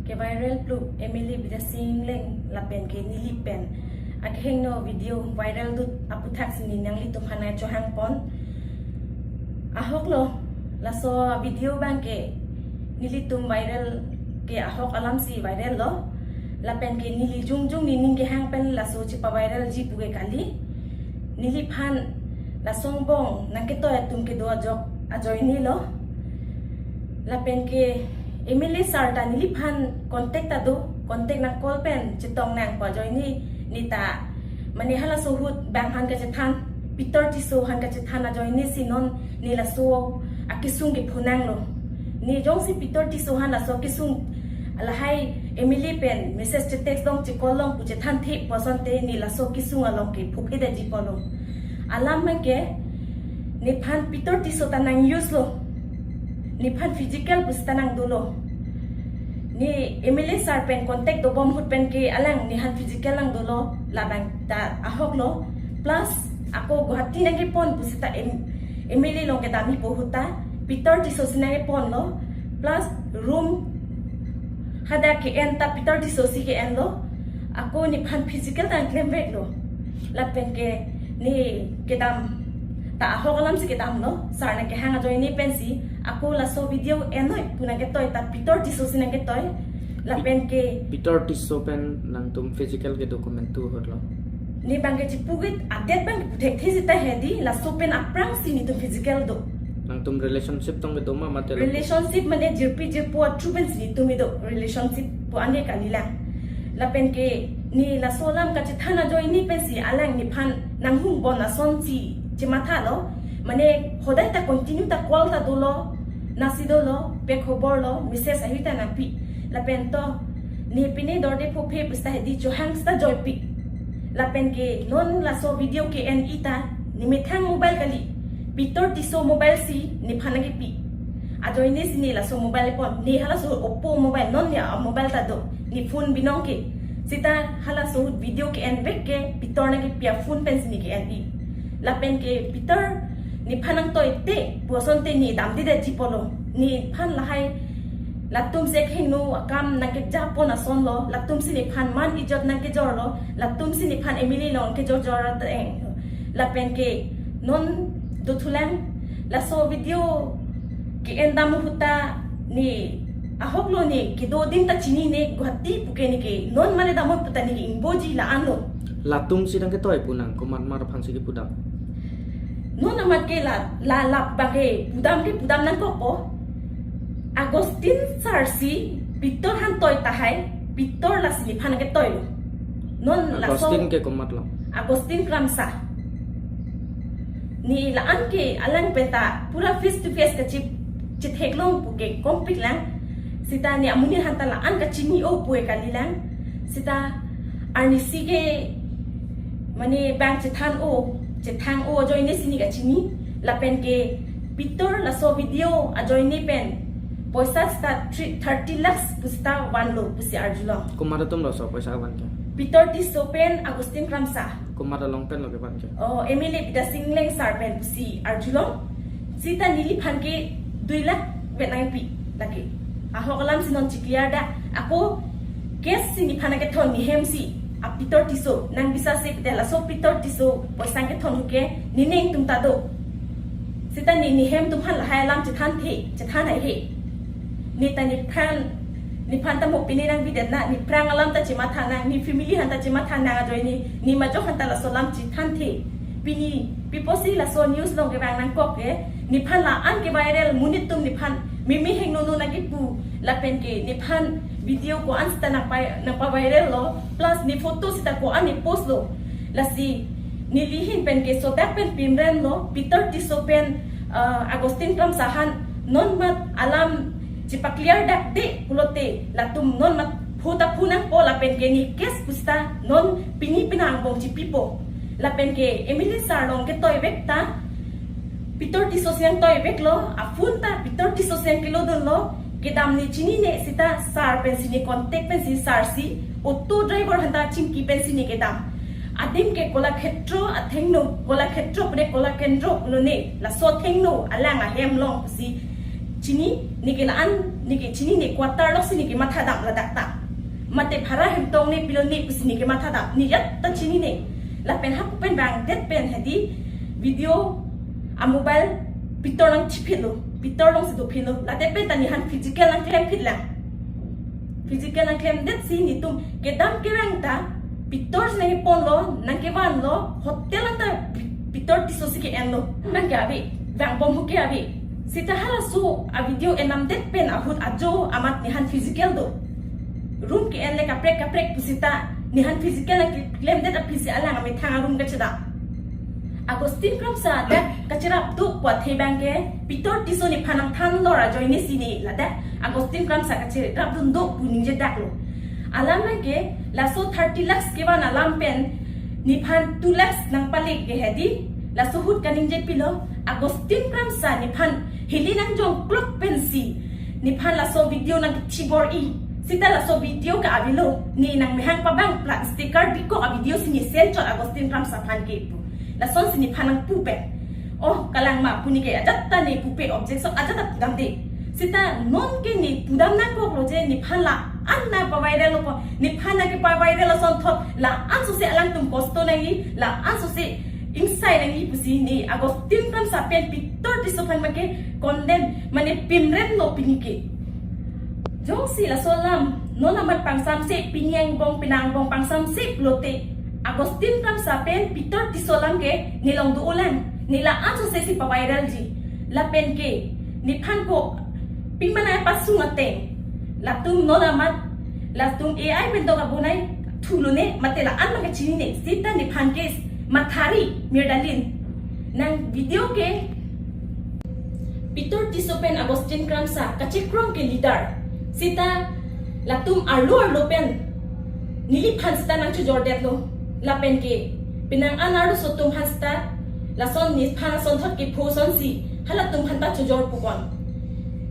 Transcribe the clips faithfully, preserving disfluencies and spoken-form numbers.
Ke viral plu M L A Bidya Sing Engleng lapen ke neli pen akehingno video viral dut aputhak si ne nanglitum aphan chohangpon. Ahok lo, laso video abang ke nelitum viral ke ahok alam si viral lo. Lapen ke neli jongjong nening kehang pen laso chepaviralji pu ke kali. Neliphan laso angbong nangketoi atum kedo ajok ajoine lo. Lapen ke M L A sir ta neliphan contact ta do, contact nang call pen chetong nang pu ajoine, ne ta mane halaso ahut bang aphan kachethan, Peter Tisso aphan kachethan ajoine si non ne laso akesung kepho nang lo. Ne jongsi Peter Tisso aphan laso kesung lahai M L A pen message che-text long che-call long pu chethanthe pu asonte ne laso kesung along ke phophe detji pulo. Alam abang ke nephan Peter Tisso ta nang use lo. Nephan physical pu seta nang dolo. Ne M L A sir pen contact dobom ahut pen ke alang nephan physical nang dolo, labang ta ahok lo. Plus ako Guwahati nangkepon pu seta M-, M L A along kedamji pu ahut ta Peter Tisso si nangkepon lo. Plus room hadak ke-en ta Peter Tisso si ke-en lo. Ako nephan physical ta nang klemvek lo. Lapen ke ne kedam ta ahok alam si kedam lo. Sir nangkehang ajoine pensi ako laso video ennoi pu nangketoi ta Peter Tisso si nangketoi. Lapen ke Peter Tisso pen nangtum physical kedo komantu ahut lo? Ne abang ke chipu ke adet abang ke puthekthe seta hedi, laso pen aphrang si netum physical do. Nangtum relationship tong kedo ma mate lo? Relationship mane jirpi jirpo athu pen si netum kedo, relationship pu anke kalilang. Lapen ke ne laso alam kachethan ajoine pensi alang nephan nanghum bon asonsi chematha lo. Mane hodai ta continue ta call ta dolo, nasi dolo, pe khobor lo, message ahi ta nangpi. Lapen to ne pine dorde phophe pu seta hedi, chohang seta joipi. Lapen ke non laso video ke-en-i ta nemethang mobile kali, Peter Tisso mobile si nephan nangkepi. Ajoine si ne laso mobile pon, ne halaso Oppo mobile, non ne a-mobile ta do, ne phone binong ke. Seta halaso video ke-envek ke Peter nangkepi aphone pen si ne ke-en-i. Lapen ke Peter nephan nangtoite pu asonte ne damde detji pulo. Nephan lahai latum si akehingno akam nangkejapon ason lo, latum si nephan man ijot nangkejor lo, latum si nephan M L A along kejor jor ateng. Lapen ke non dothulang, laso video ke-en dam ahut ta ne ahok lo, ne kedo adim ta chinine, Guwahati pu ke ne ke non mane damnon pu ta ne ke ingboji, la-an lo. Latum si nangketoi pu nang, komat mar aphan si kepudam? Non amat ke la, la, la abang ke pudam ke pudam nangkokpo. Augustine sir si Peter aphan toi tahai, Peter lasi nephan nangketoi lo. Non laso Augustine ke komat lo? Augustine Kramsa. Ne la-an ke alang pen ta pura face to face kachip, chitheklong pu ke kompik lang. Seta ne amonit aphan ta la-an kachini-o pu ke kalilang. Seta arnisi ke mane bang chethan-o, chethang-o ajoine si ne kachini. Lapen ke Peter laso video ajoine pen poisa seta three, thirty lakhs pu seta vanlo pusi arjulong. Komat atum lo laso poisa van ke? Peter Tisso pen Augustine Kramsa. Komat along pen lo kevan ke? Oh, M L A Bidya Sing Engleng sir pen pusi arjulong. Seta neliphan ke dui lakh vet nangpi lake. Ahok alam si non chiclear da. Ako case si nephan nangkethon, ne hem si a Peter Tisso, nang bisa se pute laso Peter Tisso poisa kethon ke ne neng atum ta do. Seta ne, ne hem atum aphan lahai alam chethanthe, chethan haihe. Ne ta nephan, nephan ta mo pine nangbidet na, nephrang alam ta chematha nang, ne family aphan ta chematha nang ajoine, ne majok aphan ta laso alam chethanthe. Pini pi pusi laso news along kevang nangkok ke, nephan la-an ke viral, monit atum nephan meme hingno no nangkepu, lapen ke nephan video ko-an seta nangpa, nangpaviral lo, plus ne photo seta ko-an ne post lo. Lasi neli ahin pen ke sodak pen pimren lo, Peter Tisso pen, ah, Augustine Kramsa aphan non mat alam chepaclear dakde pulote latum non mat phu ta phu nangpo, lapen ke ne case pu seta non pini penang angbong chipipo. Lapen ke M L A sir along ketoivek ta Peter Tisso si nangtoivek lo, aphone ta Peter Tisso si nangkelodun lo, kedam ne chinine, seta sir pen si ne contact pen si sir si auto driver aphan ta chingki pen si ne kedam. Adim ke Kolakhetro athengno, Kolakhetro pune Kolakendro pulo ne, laso athengno alang ahem along si Chini, neke la-an, neke chinine, quarter loksi neke mathadam ladak ta. Mate bhara hem tong ne pilo ne pusi neke mathadam. Ne ajat ta chinine. Lapen hapu pen vangdet pen hedi video a mobile pitor nangchiphitlo. Pitor alongsi dophitlo. Ladet pen ta nephan physical nangklemphitlang. Physical nangklemdetsi netum kedam kerang ta pitorsi nangkeponlo, nangkevanlo, hotel anta pi-, pitor Tisso si ke-enlo. Nangke ave, vangbom hu ke ave. Seta halaso a video enamdet pen ahut ajo amat nephan physical do. Room ke-en le kaprek kaprek pusita nephan physical nangklemdet aphisi alang amethang a-room kachedam. Augustine Kramsa dak kacherap do pu athe abang ke pitor Tisso nephan nangthanlo ra ajoine si ne ladak Augustine Kramsa kacherapdun do pu ningjedaklo. Alam abang ke laso thirty lakhs kevan alam pen nephan two lakhs nangpale ke hedi. Laso ahut kaningje pilo, Augustine Kramsa nephan hili nangjongklok pensi nephan laso video nangkethibor-i. Seta laso video ke avelo, ne nangmehang pabang plat sticker bikok a-video si ne send chot Augustine Kramsa aphan ke pu. Lasonsi nephan nangpu pen. Oh, kalang ma pu neke ajat ta ne pupe, objection ajat ta pudamde. Seta non ke ne pudam nangkoklo je nephan la-an nangpavirallo pu. Nephan nangkepaviral asonthot la-an sose alangtum kosto nangji, la-an sose ingsai nangji pusi ne Augustine Kramsa pen pitor Tisso aphan abang ke condemn, mane pimremlo pini ke. Jongsi laso alam non amat pangsamse, pini angbong penang angbong pangsamse pulote Augustine Kramsa pen pitor Tisso alam ke ne along do-olang, ne la-an sose si paviralji. Lapen ke nephan ko pimana pasung ateng, latum non amat, latum A I pen dok abonai thulone, mate la-an abang ke chinine. Seta nephan ke mathari mirdalin. Nang video ke pitor Tisso pen Augustine Kramsa kachekrong ke leader. Seta latum arlo arlo pen neliphan seta nangchojordetlo. Lapen ke penang an arloso atum aphan seta lason nephan asonthot kepho asonsi halatum aphan ta chojor pupon.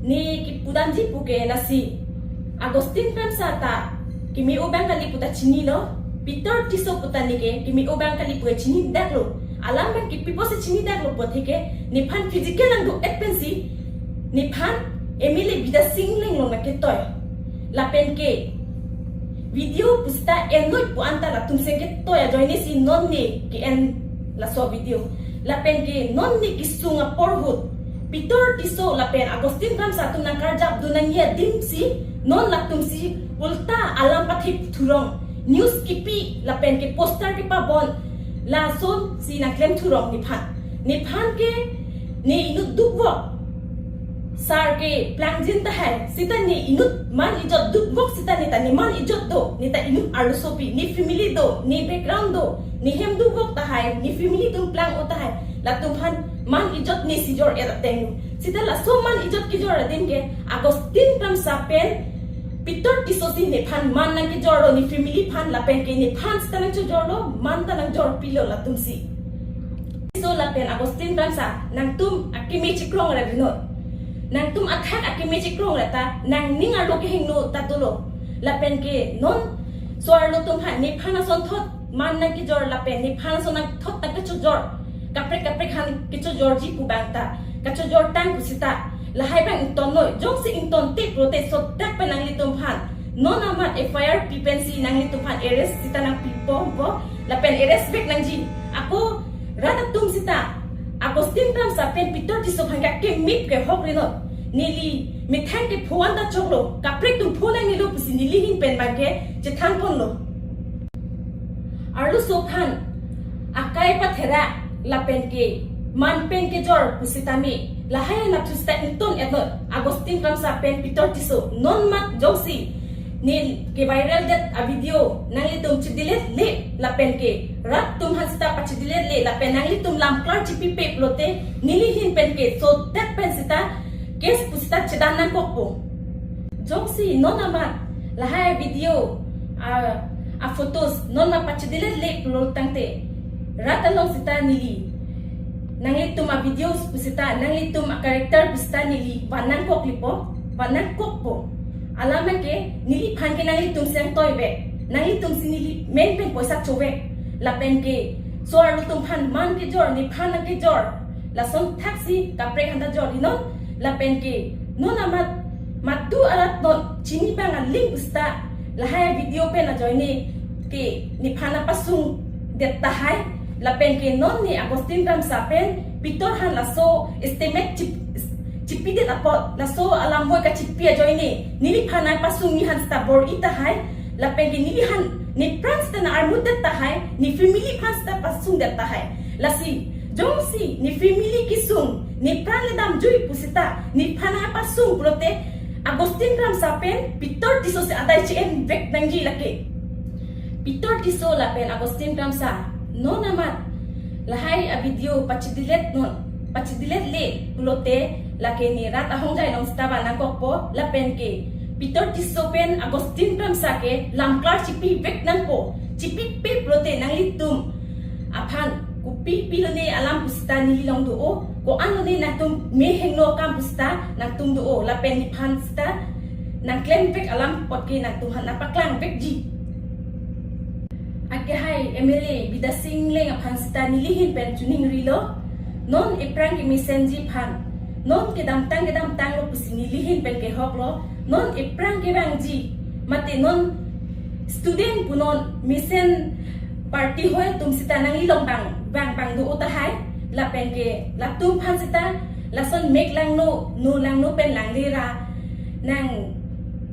Ne kepudamji pu ke lasi, Augustine Kramsa ta keme-o abang kali pu ta chinilo, pitor Tisso pu ta neke keme-o abang kali pu chinidaklo. Alam abang ke pi apotsi chinidaklo pu athe ke nephan physical nangdo-et pensi nephan M L A Bidya Sing Engleng along nangketoi. Lapen ke video pusita ennoi pu anta latumsi ketoi ajoine si non ne ke-en laso video. Lapen ke non ne kesung apor ahut pitor Tisso lapen Augustine Kramsa atum nangkarjapdun nangji adim si non latumsi ulta alam pathip thurong, news kipi lapen ke poster kepabon, lasonsi nangklem thurong nephan. Nephan ke ne inut dukvok. Sar keplangjin tahai, seta ne inut man ijot dukvok seta ne ta ne man ijot do, ne ta inut arlosopi, ne family do, ne background do, ne hem dukvok tahai, ne family atum plang-o tahai, latum aphan man ijot ne si jor-et ateng. Seta laso man ijot kejor adim ke Augustine Kramsa pen pitor Tisso si nephan man nangkejorlo, ne family aphan lapen ke nephan seta nangchojorlo, man ta nangjorpilo latumsi. Tisso lapen Augustine Kramsa, nangtum akeme chekrong ra rinot. Nangtum athak akeme chekrong ra ta nangning arlo kehingno ta dolo. Lapen ke non so-arlo atum aphan nephan asonthot man nangkejor lapen nephan ason nangthot nangkechojor, kaprek kaprek aphan kechojorji pu abang ta kachojor tang pusita lahai abang ingtonnoi. Jongsi ingtonte pulote sodak pen nanglitum aphan non amat F I R pi pensi nanglitum aphan arrest seta nangpipo po, lapen arrest back nangji. Ako rat atum seta Augustine Kramsa pen pitor Tisso aphan ke akeme kehok rinot. Neli methang kepho anta choklo, kaprek atum pho nangnelo pusi neli ahin pen abang ke chethangponlo. Arloso aphan akai pathera lapen ke man pen kejor pusitame lahai anat thu seta ington-etnoi. Augustine Kramsa pen pitor Tisso non amat jongsi ne keviraldet a-video nanglitum chedelete le lapen ke rat atum aphan seta pachedelete le lapen nanglitum lamklar chipipe pulote neli ahin pen ke sodak pen seta case pusita chedan nangkokpo. Jongsi non amat lahai video a, a-photos non amat pachedelete le pulo tangte rat along seta neli nanglitum a-videos pusita, nanglitum a-character pusita neli van nangkoklipo, van nangkokpo. Alam abang ke neliphan ke nanglitumsi nangtoivek, nanglitumsi neli men pen poisa chovek. Lapen ke so-arlo atum aphan man kejor, nephan nangkejor, lason thaksi kaprek aphanta jor hinon. Lapen ke Non amat madu arat non chini abang aling pusita lahai video pen ajoine ke nephan apasung det tahai, lapen ke non ne Augustine Kramsa pen Pitor aphan laso estimate chip, chipidet apot laso alam hoi kachipi ajoine neliphan apasung nephan sita bor-i tahai, lapen ke neliphan nepran sita nang-armut det tahai, ne family aphan sita pasung det tahai. Lasi jongsi ne family kesung, nepran le damjui pusita nephan apasung pulote Augustine Kramsa pen Pitor Tisso si adai che-en vek nangji lake. Pitor Tisso lapen Augustine Kramsa non amat lahai avideo pachidilet non, pachidilet le pulote lake ne rat ahongjai along sita van nangkokpo, lapen ke Pitor Tisso pen Augustine Kramsa ke lamklar chipi vek nangpo. Chipipe pulote nanglitum aphan kopi pilone alam pusita neli along do-o, ko-an lone nangtum mehingno akam pusita nangtum do-o, lapen nephan sita nangklem vek alam apot ke nangtum aphan nangpaklang vekji. Akehai M L A Bidya Sing Engleng aphan sita neli ahin pen choningrilo. Non ephrang kemesenji aphan, non kedamtang kedamtanglo pusi neli ahin pen kehoklo. Non ephrang kevangji, mate non student pu non mesen party hoi atum sita nangli along bang bang bang do-o tahai, lapen ke latum aphan sita lason mek langno, no langno pen langle ra nang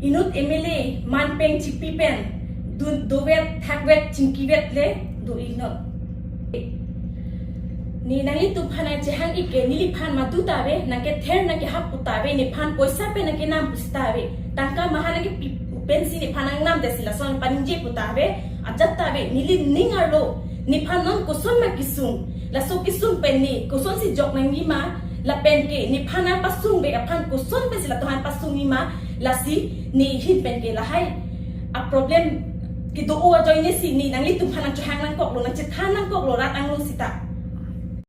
inut M L A manpeng chipi pen dun dovet thakvet chingkivet le do-i non. Ne nanglitum aphan nangchehang-ik ke neliphan madu ta ave, nangkether nangkehap pu ta ave, nephan poisa pen nangkenam pusita ave, tangka maha nangkepi pensi nephan nangnam det si lason paningje pu ta ave, ajat ta ave, neli ning arlo nephan non koson ma kesung, laso kesung pen ne kosonsi jok nangji ma, lapen ke nephan apasung vek aphan koson pensi latum aphan pasungji ma, lasi ne ahin pen ke lahai aproblem kedo-o ajoine si ne nanglitum aphan nangchehang nangkoklo, nangchethan nangkoklo rat angno sita.